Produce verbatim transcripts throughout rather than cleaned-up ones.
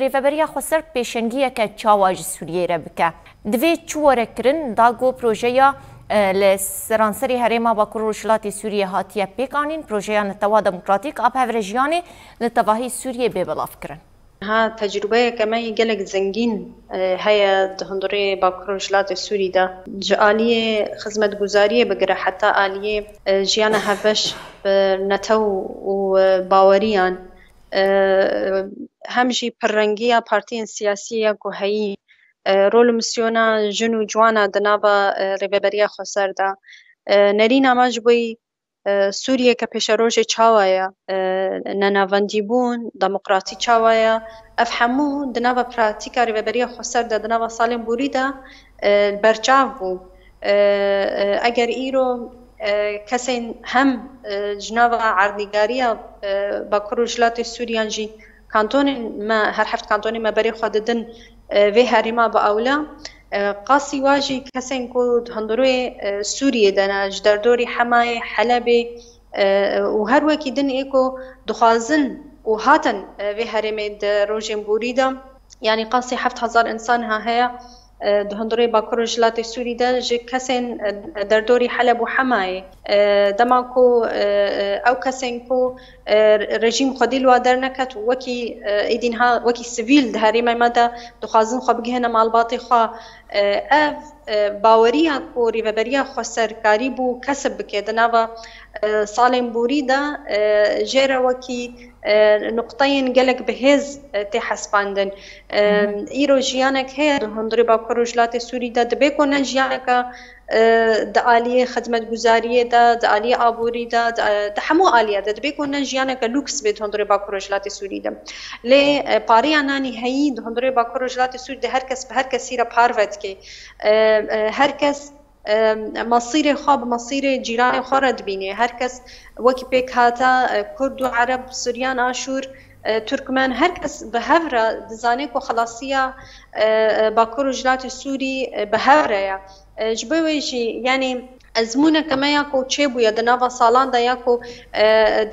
Rêveberiya Xweser pêşengiyeke çawa ji Sûriyê re bike? Divê çi were kirin da ku projeya, e, li seranserê herêma Bakur Rojhilatê Sûriyê hatiye pêkanîn, projeya Netewa Demokratîk a bi hev re jiyanê li tevahî Sûriyê bê belavkirin? Ha, tecrûbeyeke me yê gelek zengîn, e, heye di hundirê Bakur Rojhilatê Sûrî de. Ji aliyê xizmetguzariyê bigire heta aliyê, e, jiyana hevbeş bi netew û, e, baweriyan, e, hem jî pirrengiya partiyên siyasî ya ku heyî, e, rol û misyona jin û ciwana di nava, e, Rêveberiya Xweser de. E, nerîna me ji bo, e, Sûriyeke pêşerojê çawa ye, e, nenavendîbûn, demokratî çawa ye, ev hemû di nava pratîka Rêveberiya Xweser de, di nava salên borî de, e, berçav bû. E, e, eger îro, e, kesên hem, e, ji nava erdnîgariya, e, Bakur Rojhilatê Sûrî yan jî kantonên me, her heft kantonê me berê xwe didin, e, vê herêma bi ewla. E, qasî wa jî kesên ku di hundirê, e, Sûriyê de ne, ji derdorî Hemayê, Helebê, e, û her wekî din ê ku dixwazin û hatin, e, vê herêmê di rojên borî de, yanî qasî heft hezar însan ha heye, e, di hundirê Bakur Rojhilatê Sûrî de ji kesên, e, derdorî Heleb û Hemayê. E, dema ku, e, e, ew kesên ku, e, rejîm xwedî li wa derneket û wekî, e, êdî niha wekî sivîl di herêmê me de dixwazin xwe bigihîne malbatê xwe, e, ev, e, baweriya ku Rêveberiya Xweser karîbû kesib bike di nava, e, salên borî de, e, jê re wekî, e, nuqteyên gelek bihêz, e, tê hespandin. E, Hı hı. Îro jiyanek heye di hundirê Bakur Rojhilatê Sûrî de, dibe ku ne jiyaneke, e, di aliyê xizmetguzariyê de, di aliyê aborî de, di, di hemû aliya de, dibe ku ne jiyaneke lûks bê di hundirê Bakur Rojhilatê Sûrî de. Lê, e, pareya nanî heyî di hundirê Bakur Rojhilatê Sûrî de her kes bi her kesî re parve dike. E, e, her kes, e, mesîrê xwe bi mesîrê cîranê xwe re dibîne. Her kes wekî pêkhate, e, Kurd û Ereb, Suryan, Aşûr, e, Turkmen, her kes bi hev re dizane ku xelasiya, e, e, Bakur Rojhilatê Sûrî, e, bi hev re ye. E, ji bo wê jî, yanî, ezmûneke me ya ku çêbûye di nava salan de ya ku, e,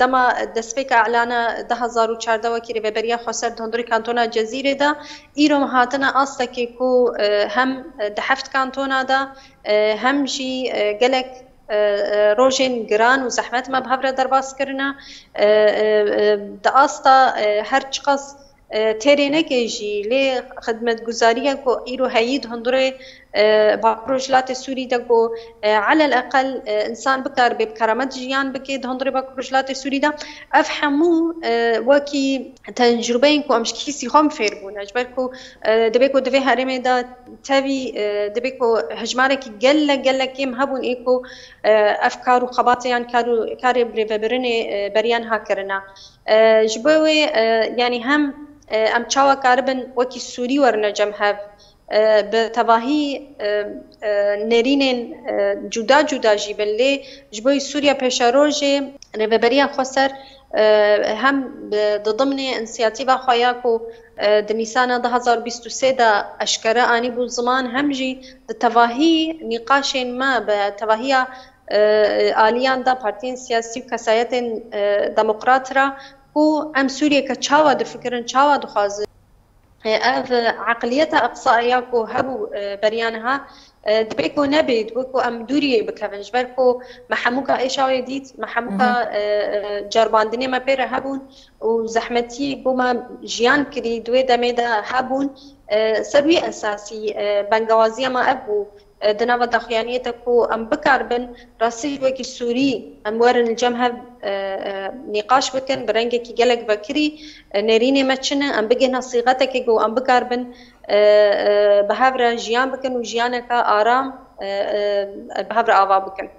dema destpêka îlana du hezar û çardeh wekî Rêveberiya Xweser di hundirê kantona Cezîrê de, îro me hatine astekê ku, e, hem di heft kantona de, e, hem jî, e, gelek, e, e, rojên giran û zehmet me bi hev re derbas kirine. E, e, e, di asta, e, her çiqas, e, têrê neke jî, lê xidmetguzariya ku îro heyî di hundirê, e, Bakur Rojhilatê Sûrî de ku, e, elel eqel, e, însan bikaribe bi keramet jiyan bike di hundirê Bakur Rojhilatê Sûrî de. Ev hemû, e, wekî tecrûbeyên ku em ji kîsî xwe em fêr bûne. Ji ber ku, e, dibe ku di vê herêmê de tevî, e, dibe ku hejmarekî gelek, gelek kêm hebûn ê ku, e, ev kar û xebatê yan kar û, karê birêvebirinê, e, beriya niha kirine. E, ji bo wê, e, yanî hem, e, em çawa karibin wekî Sûrî werine cem hev, e, bi tevahî, e, e, nêrînên, e, cuda cuda jî bin, lê ji bo Sûriya pêşerojê Rêveberiya Xweser, e, hem bi, di dimnê însiyatîfa xwe ya ku, e, di Nîsana du hezar bîst û sê de eşkere anîbû ziman, hem jî di tevahî nîqaşên me bi tevahiya, e, aliyan de, partiyên siyasî û kesayetên, e, demokrat re ku em Sûriyeke çawa difikirin, çawa dixwazin. E, ev eqliyeta iqsa ya ku hebû, e, beriya niha, e, dibe ku nebê, dibe ku em dûriyê bikevin. Ji ber ku me hemûka êşa wê dît, me hemûka, Hı hı. e, e, ceribandinê me pê re hebûn û zehmetiyê bo me jiyan kirî, di wê demê de hebûn. E, ser wî esasî, e, bengewaziya me ev bû. E, di nava daxuyaniyê de ku em bikaribin rastî ji wekî Sûrî em werin li cem hev, e, e, nîqaş bikin, bi rengekî gelek vekirî, e, nêrînê me çi ne, em bigihne sîxetekê ku em bikaribin, e, e, bi hev re jiyan bikin û jiyaneke aram, e, e, bi hev re ava bikin.